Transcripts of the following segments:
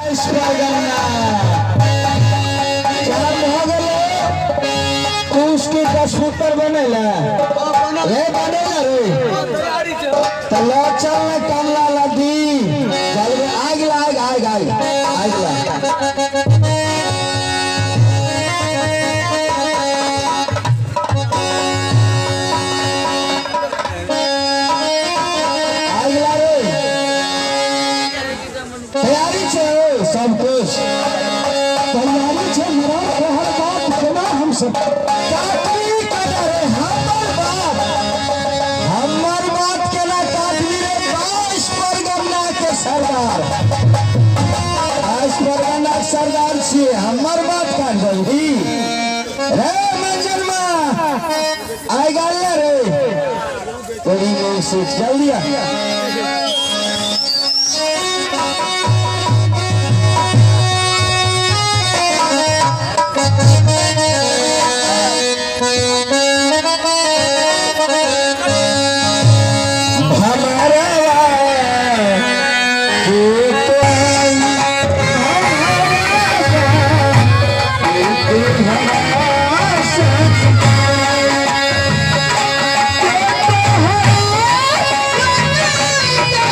चल भऽ गेलै। कुश के 10 फुटर बनेला रे, बनेला रे। तऽ लऽ चल ने कमला नदी। चल रे, आगि लाग, आगि, आगि, आगि लाग। आगि लाग रे। तैयारी छै सब कुछ? तैयारी छै मरल। तोहर बात केना हमसब काटबी केना रे हमर बात? हमर बात केना काटबी रे 22 परगना के सरदार? 22 परगना के सरदार छियै, हमर बात काट देबही रे? मंजनमा आइ गेल रे तोरी मौसी, जल्दी आ। हमारा के तो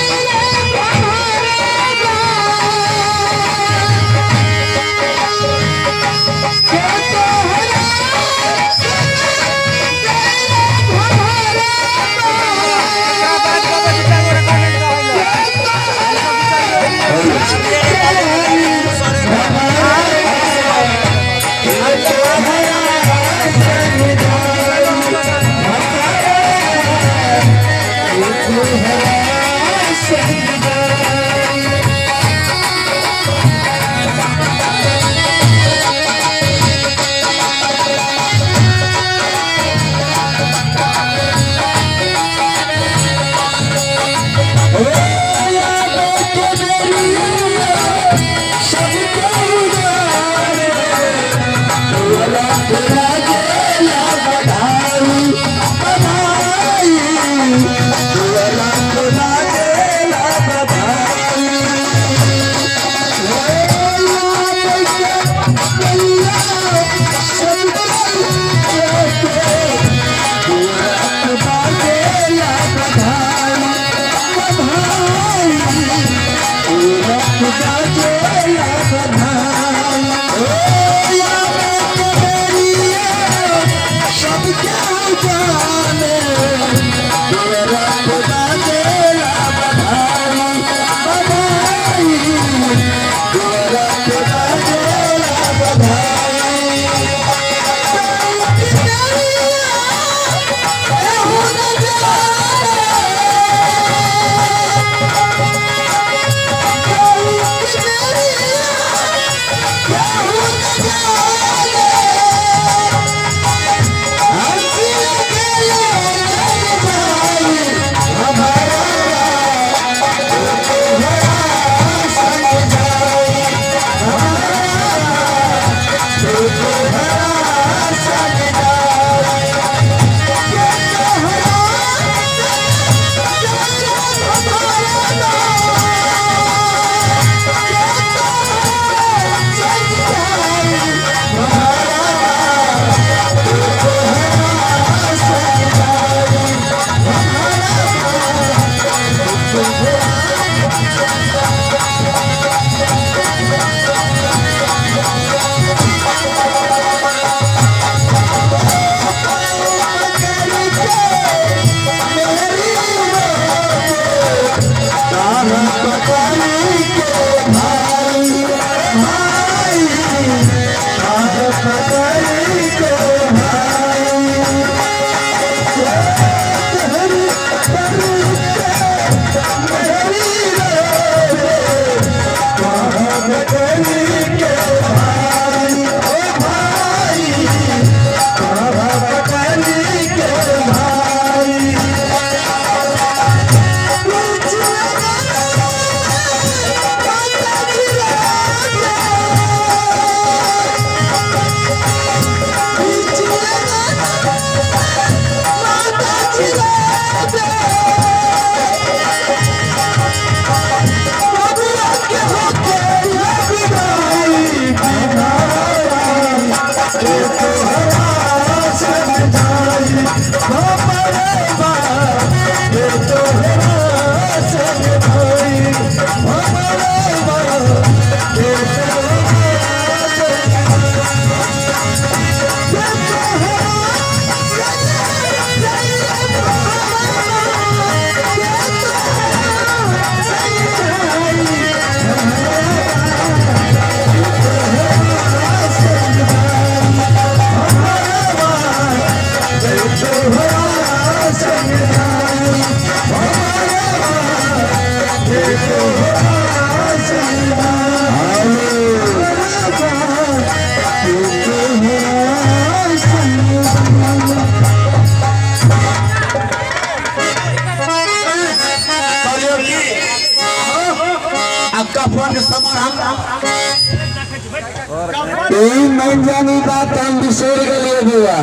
ई मन जानी बात हम बिसरि गेलियै बौआ।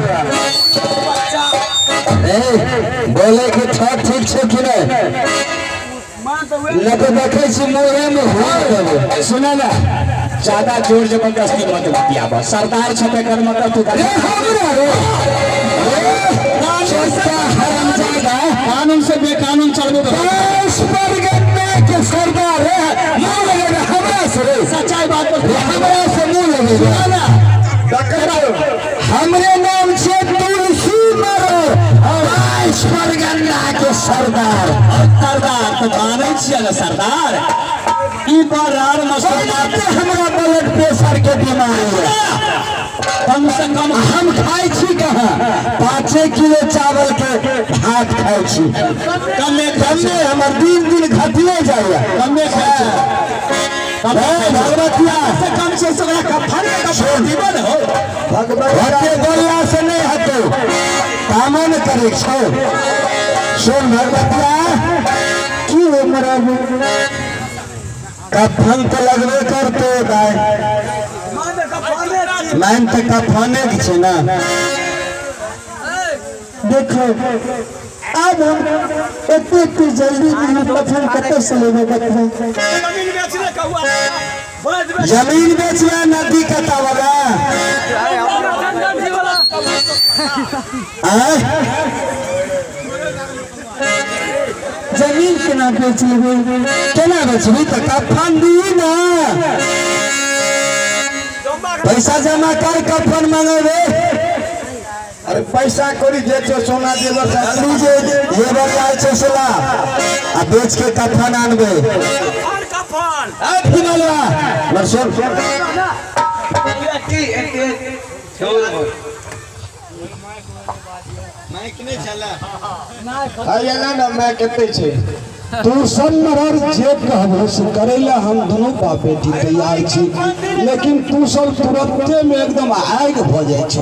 ए बोले के छ ठीक छै कि नहि? नहि तऽ देखै छी मुँहे में हो देबै। सुना ना, ज्यादा जोर जबरदस्ती मत बतियाब। सरदार छते कर मतलब तू रे हमरा रे छोटा हरामजादा, कानून से बेकानून चलबे तो 22 परगना के सरदार रे, मुँह लगेबे हमरा से रे। सच्चाई बात पर रे हमरा से मुँह लगेबे। हमरे नाम छै तुलसी मरर, 22 परगना के सरदार। सरदार तो मानै छियै ने सरदार, ई बरार मसला तऽ हमरा ब्लड प्रेशर के बीमारी है। कम से कम हम खाइ छी कहाँ? 5 किलो चावल के भात खाइ छी। कमे कमे हमर दिन दिन घटिए जाइए। कमे खाइ छी। भगवतिया से कम से ओकरा कफन के कफन दिबे ने हो। भगवतिया बोलला से नहीं हतो, कामो न करे छौ। सुन भगवतिया, की हो मरब? कफन तो लगबे करते दाय, लाइन तऽ कफने के छै ना। देखो आब हम एते एते जल्दी में कफन कतऽ से लेबै बतबै? जमीन बेचबे नदी कतऽ बगा? आँय? जमीन केना बेच लेबै? केना बेचबी? तऽ कफन दी ना, पैसा जमा कर, कफन मंगेबे। अरे पैसा कौड़ी जे छौ सोना जेवर सब जल्दी जे जेवर लाल छै से ला आ बेच के कफन आनबे। ए फिनलवा मर सुन, ना मैं कते छै। तू सब मरर जे कहबो से करै ला हम दुनू बाप बेटी तैयार छी, लेकिन तू सब तुरंते में एकदम आगि भऽ जाइ छौ।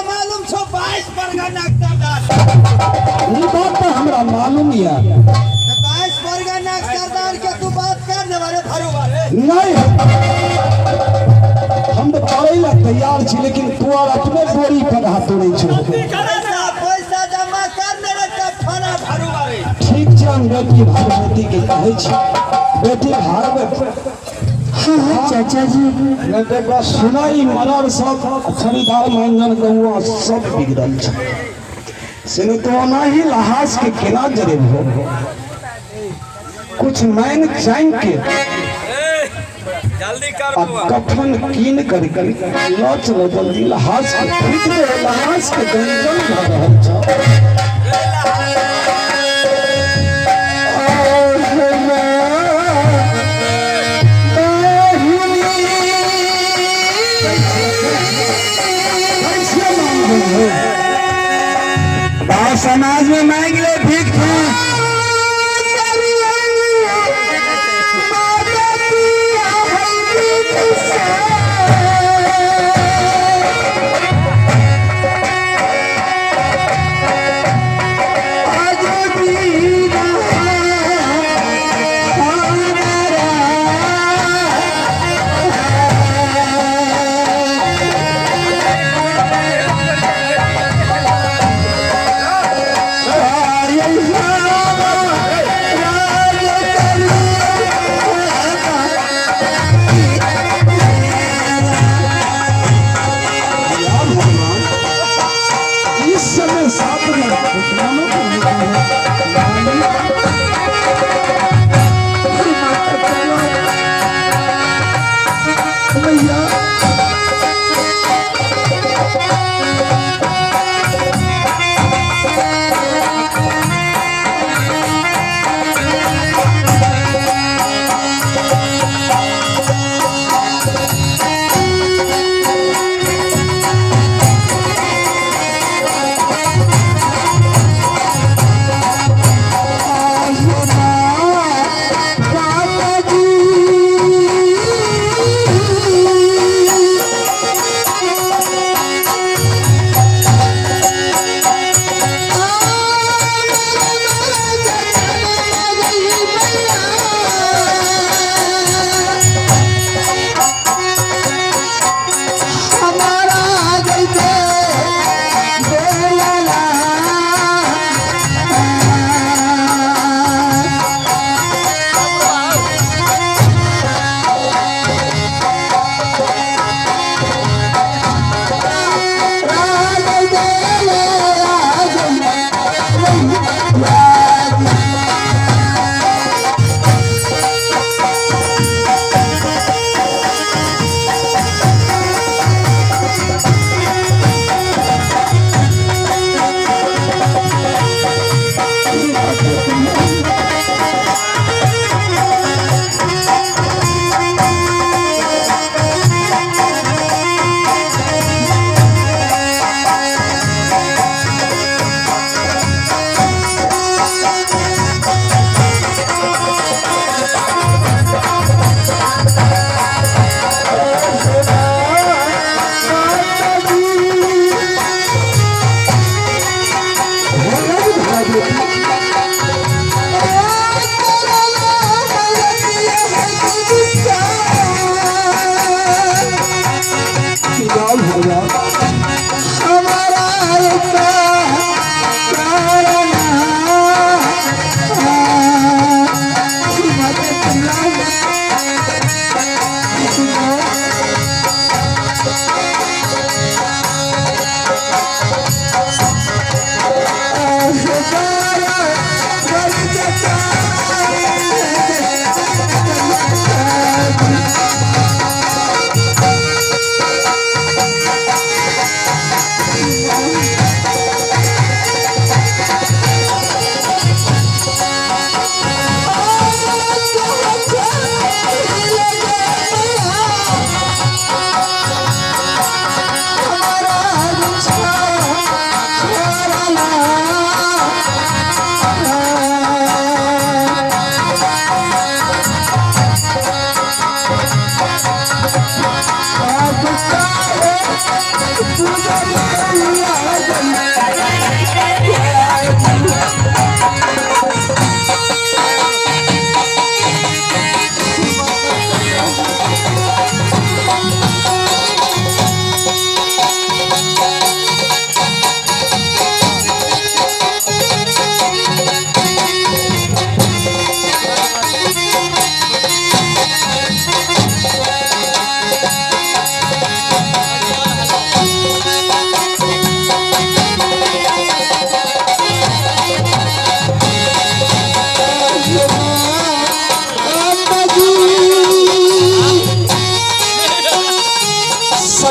मालूम छौ 22 परगना सरदार? ई बात तऽ हमरा मालूम यऽ। 22 परगना सरदार के तू बात कर ने बारे थारू बारे। नहीं, हम तऽ करै ला तैयार छी, लेकिन तू आर अपने बोरी पर हाथ तोड़ै छौ। पैसा जमा कर ने रे कफना भरू बारे। ठीक छै, हम बेटी भागवती के कहै छी, बेटी भागवती। हाँ चाचा जी। सुनाई मरर सब खरीदार मानजन गौआ सब बिगड़ल छै, से नहि तऽ ओनाही लहास के केना जरेबहो? कुछ मानि चानि के आ कफन कीन करके लऽ चलो जल्दी, लहास के फूक दे, लहास के गंजन भऽ रहल छौ। कैसे मांगबै हो? गाँव समाज में मांग ले भीख तू।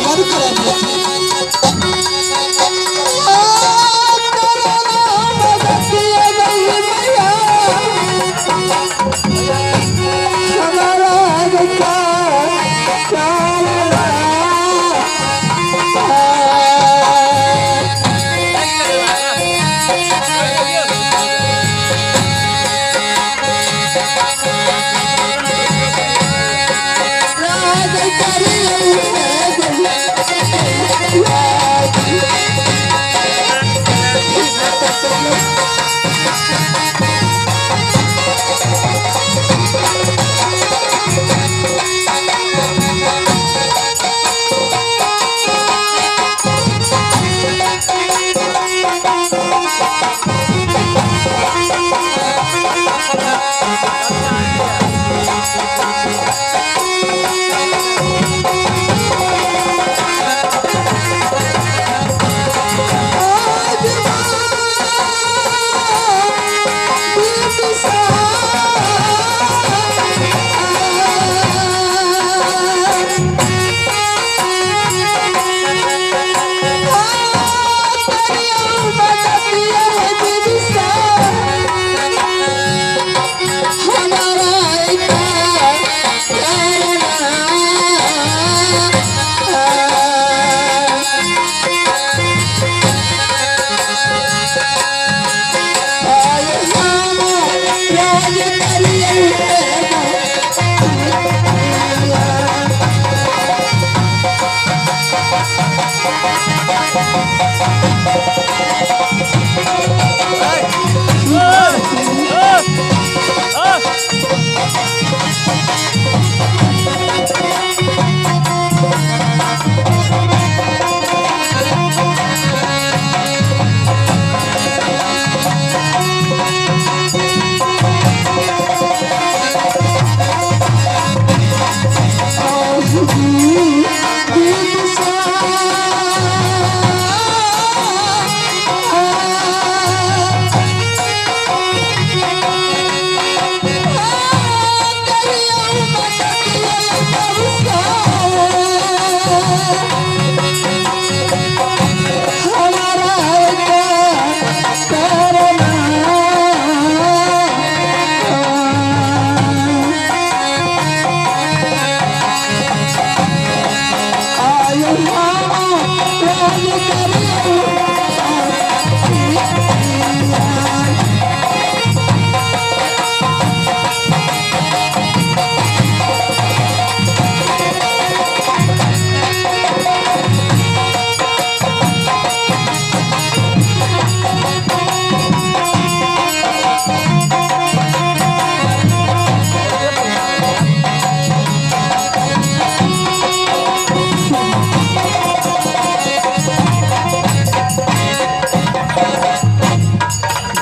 सबर कर बेटी।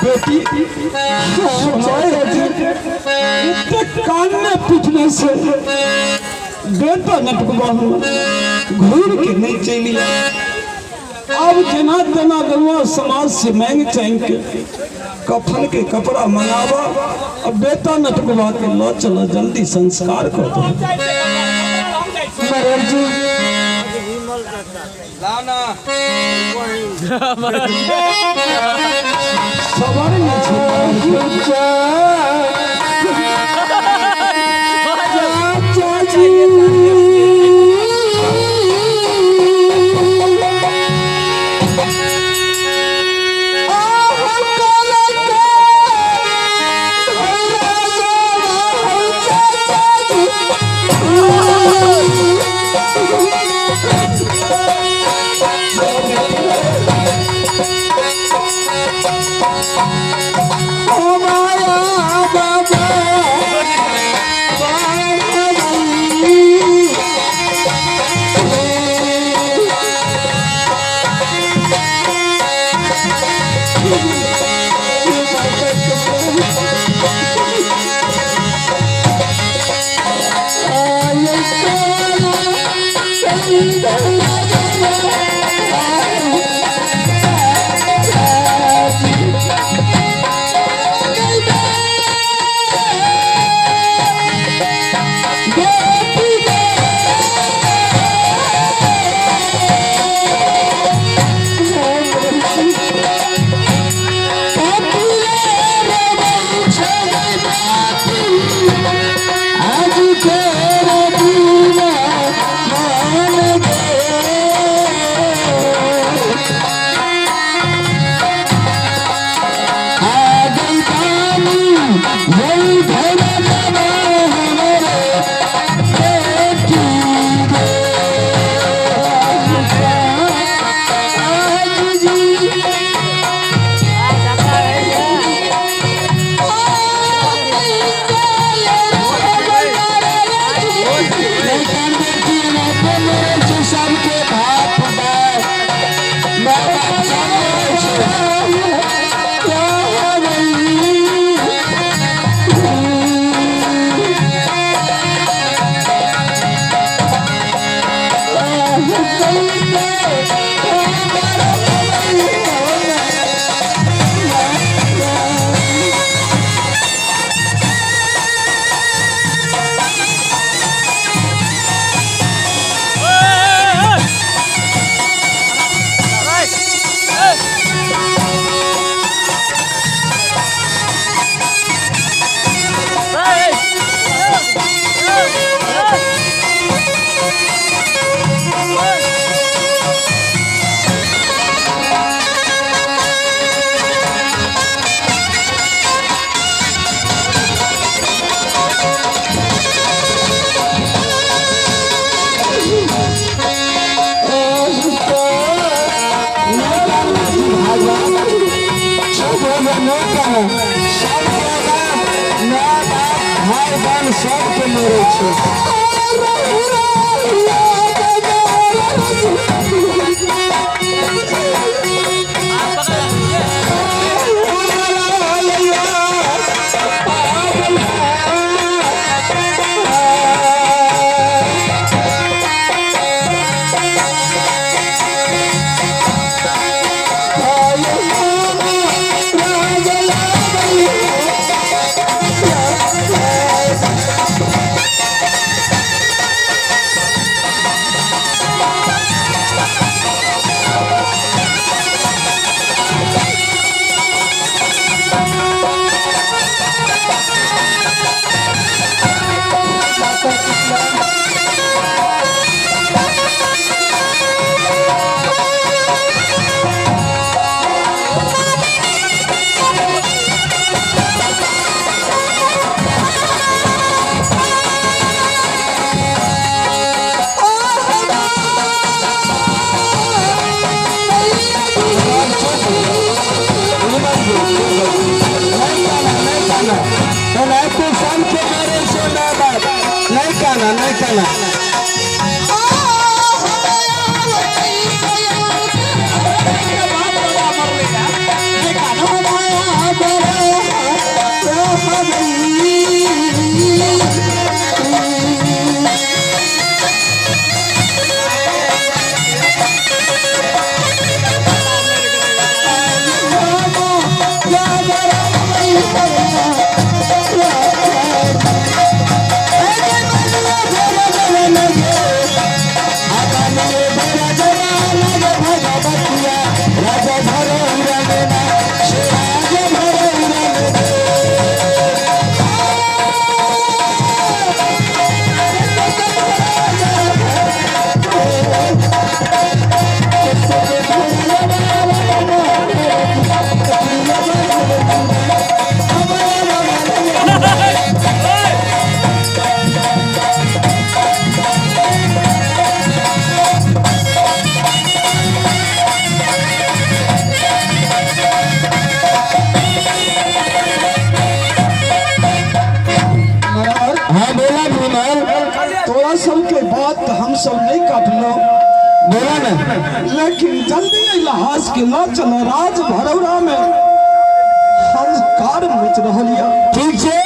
बेटी इतने कान में पीटने से बेटा नटकबा घूर के नहीं चली। अब जना तना गरुआ समाज से मांग चांग के कफन के कपड़ा मंगावा, अब बेटा नटकवा के लो चलो जल्दी संस्कार कर दो। सबर नहीं छै। भाई बहन सबके मरे छै। नहीं कहना, नहीं कहना। हाँ बोला भीमल, तोरा सबके बात हम सब नहीं काटलो। बोला ना, लेकिन जल्दी लहास के ला चल राज भरौरा में हंकार मच रहल या। ठीक छे,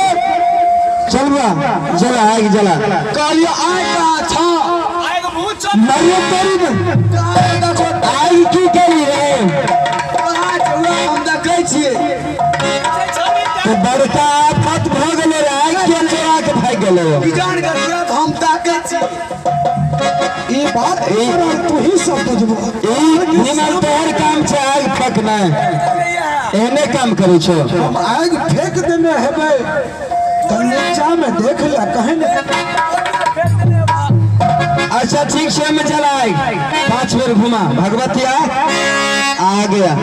चलबा जला आग जला। कहलिए आग अच्छा मरियो तोरी ने आग की करी रे? हम देखै छियै तो बड़का आफत भ गेलै रे, आग के चोरा के भागि गेलै। जान के तुरंत हम ताकै छियै। ई बात तू ही सब बुझबो। ई भीमल तोहर काम छै आग फेकनाइ, एहने काम करै छौ। हम आग फेंक देने हेबै तऽ नीचा में देख ले कहीं ने। अच्छा ठीक छै, में चला आग 5 बेर घुमा भगवतिया आ गया।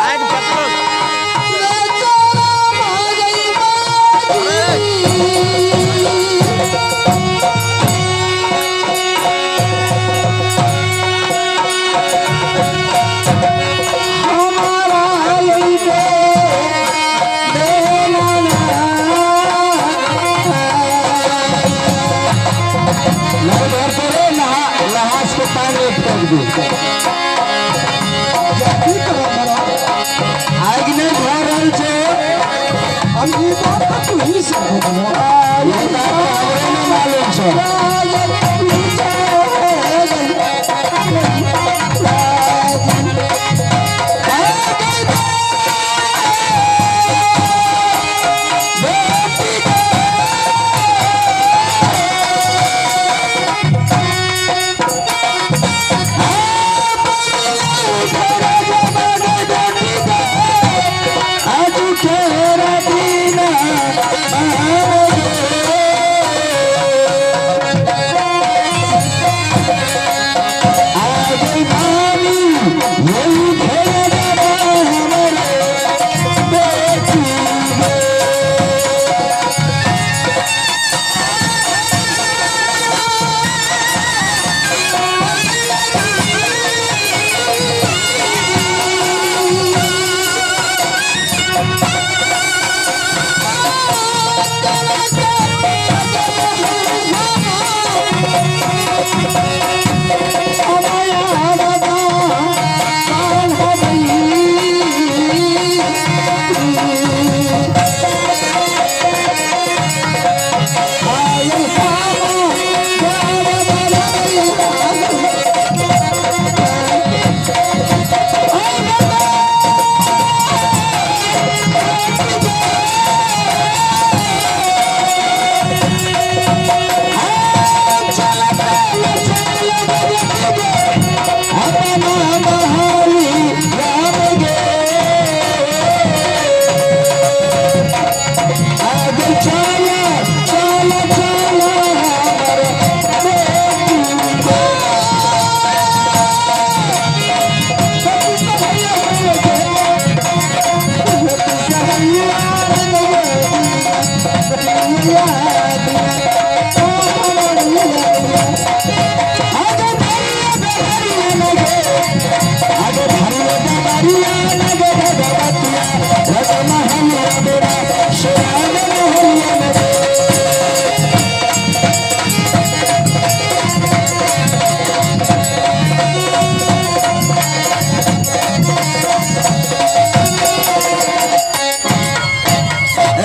आग देबे। की करब महाराज? आगि नहि भऽ रहल छै। हम ई बात तऽ तू ही सब बुझलो। ई बात तऽ हमरे नहि मालूम छौ।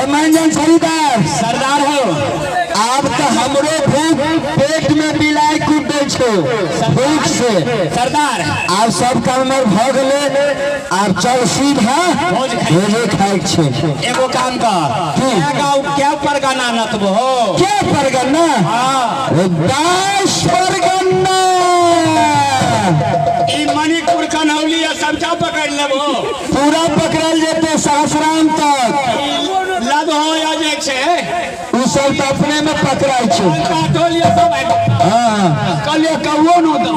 मानजन खरीदार सरदार हो। आब तऽ हमरो भूख पेट में बिलाइ कूदै छौ भूख से। सरदार, आब सब काम हमर भऽ गेलै, आब चल सीधा भोजे खाइके छै। एगो काम कर, क्या गाँव क्या परगना नतबो हो? के परगना? हाँ। 22 परगना। ई मणिपुर कन्हौली आ सबटा पकड़ लेबो। पूरा पकड़ल जेतै सहस्राम तक। लदहो या जे छै उ सब तऽ अपने में पकड़ाइ छै। काटोलिया सब आबि। हाँ। कहलियै कौओ न दब।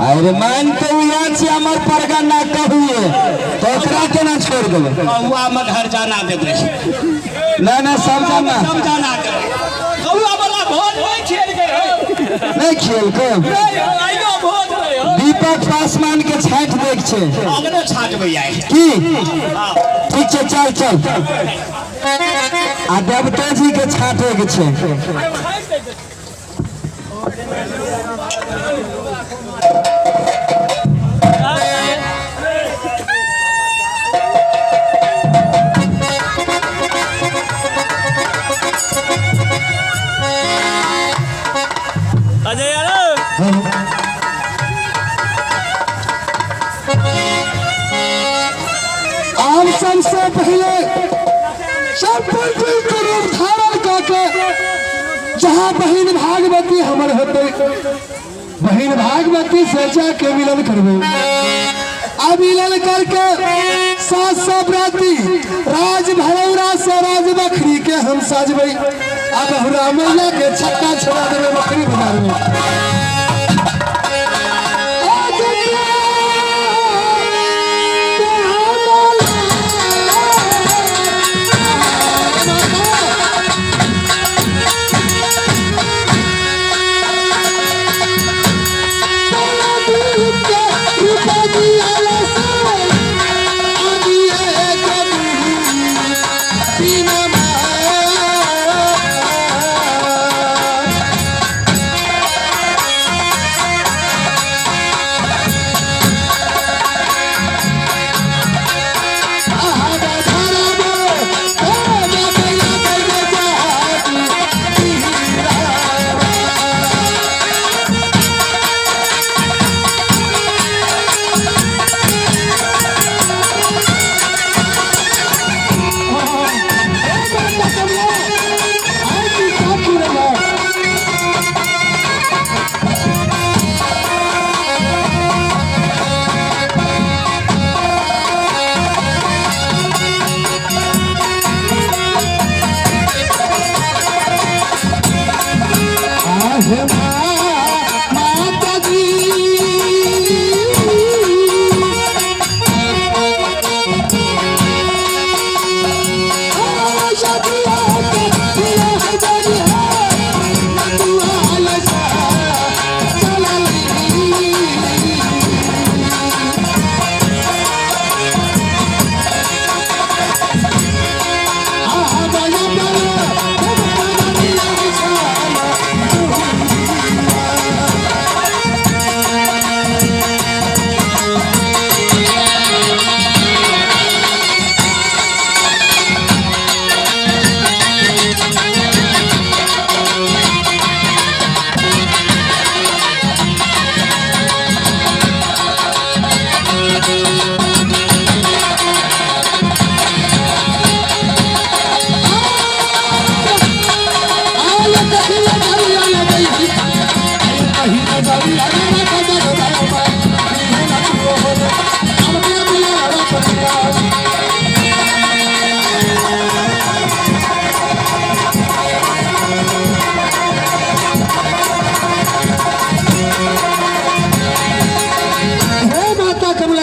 अरे मान के उहे छै हमर परगना कहुए, तो ओकरा केना छोड़ि देबै? कौआ में घर जाना देबै। ना ना, सब जाना। सब जाना देबै। कौआ वाला भोज नहीं खेल गए। नहीं खेल के आइयो भोज नहीं हो। दीपक पासवान के छाँट देख छै। अगले छाँटबै आइ। की ठीक छै, चल चल। आ देवतो जी के छाँटे के छै। अजय यादव। आब सबसे पहले चप्पल के रूप धारण कऽ के जहाँ बहिन भागवती हमर होते, बहिन भागवती से जाके मिलन करबे। आ मिलन करके 700 बराती राज भरौरा से राज बकरी के हम सजबै। आ बहुरा मैया के छक्का छोड़ा देबै बकरी बाजार में।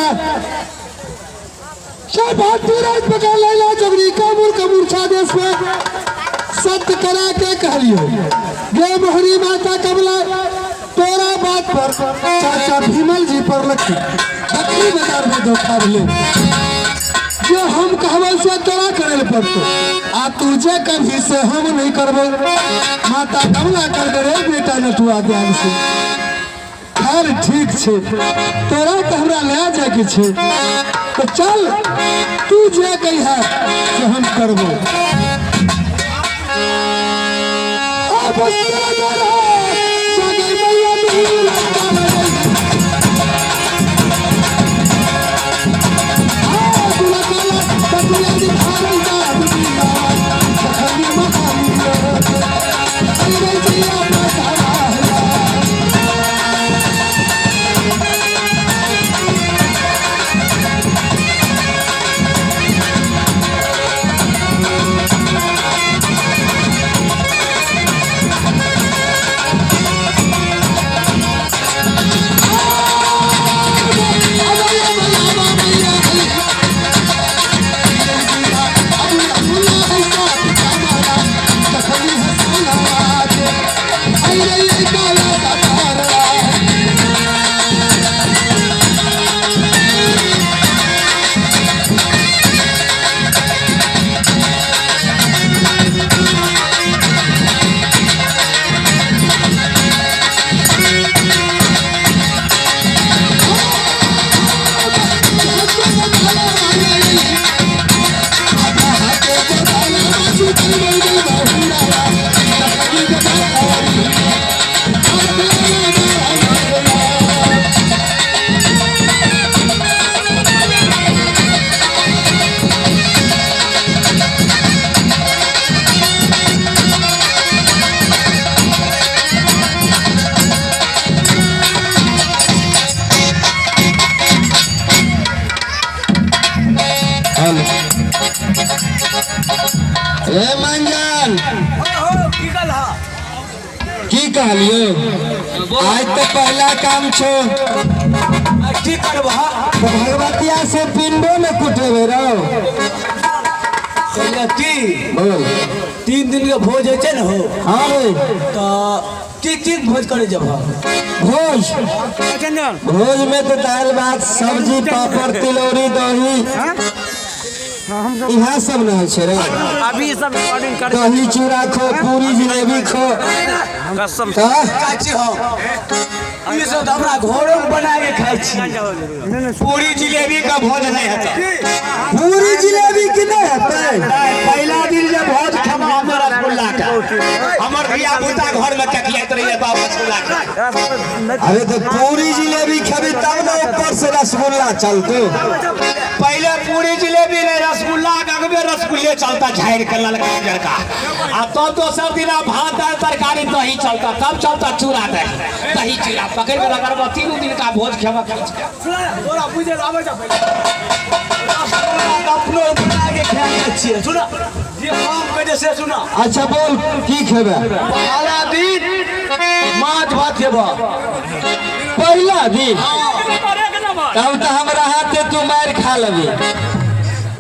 कमला चाहे भारतीय राज पकड़ लैला जोगनी कामुर कमूर्छा देश में सत्य करा के कहलियो गे मोहरी माता कमला तोरा बात पर चाचा भीमल जी पर लखी बकरी बाजार में धोखा भेलो जो हम कहबो से तोरा करे ले पड़तो आ तू जे कभी से हम नहीं करबो। माता कमला कर दे रे बेटा नटुआ ज्ञान से खैर ठीक छे तोरा तो हमरा ले जाके छे तो चल तू जे कही है से हम करबो। आ बस तेरा डर है, जागे मैया नहीं लगता लगे। आ दूल्हा काला, बटुआ दिखाई दा, दुनिया, सखनी मखानी, अरे जिया पधारा है। ए मंजन की कहलियो आज तो पहला काम छो की करबह तो भगवतिया से पिंडो में कुटेबे रहो। पहिले की बोल 3 दिन के भोज होइ छै ने हो। हाँ रे तो की की भोज करे जब भोज भोज में तो दाल भात सब्जी पापड़ तिलौरी दही यहाँ सब न होइ छै रे। अभी सब रिकॉर्डिंग कर दही चूड़ा खो पूरी जिलेबी खो कसम तो खाइ हम ई सब तऽ हमरा घरो में बना के खाइ छी। पूरी जिलेबी का भोज नहीं हेतै। पूरी जिलेबी की नहीं हेतै। पहला दिन जे भोज खेबा हमर रसगुल्ला का हमर धिया पुता घर में चखियाइत रहिए बाप रसगुल्ला के। अरे तो पूरी जिलेबी खेबी तब ना ऊपर से रसगुल्ला चलतो। पहले पूरी जिलेबी नहीं रसगुल्ला के अगबे रसगुल्ले चलता झाड़ि के ललका उजरका आ तब दोसर दिन भात दाल तरकारी दही चलता तब चलता चूड़ा दही दही चूड़ा पकड़ के रगड़बा 3 दिन का भोज खेबा खींच के। तोरा बुझे आबै छ पहिले अपनो बना के खाइ छियै। सुन जे हम कहै से सुन। अच्छा बोल की खेबे। पहला दिन माछ भात खेबा पहला दिन तब तो हमरा हाथे तू मार खा लेबी।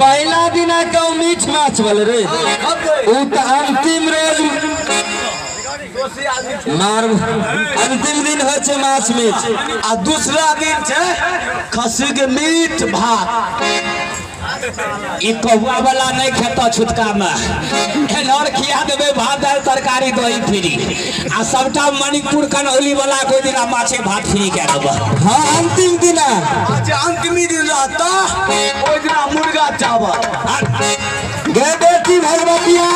पहला दिन कहूँ मीठ माछ बोले रे उ तो अंतिम रोज मार अंतिम दिन होइ छै माछ मीठ आ दूसरा दिन छै खस्सी के मीट भात। ई कौआ वाला नहीं खेता छुटका में एनहर खिया देबै भात दालि तरकारी दही फ्री आ सबटा मणिपुर कन्हौली वाला कोई दिन माछे भात फ्री कए देबै। हाँ अंतिम दिन अच्छा अंतिम दिन रहता ओहि दिना मुर्गा चावल। गे बेटी भगवतिया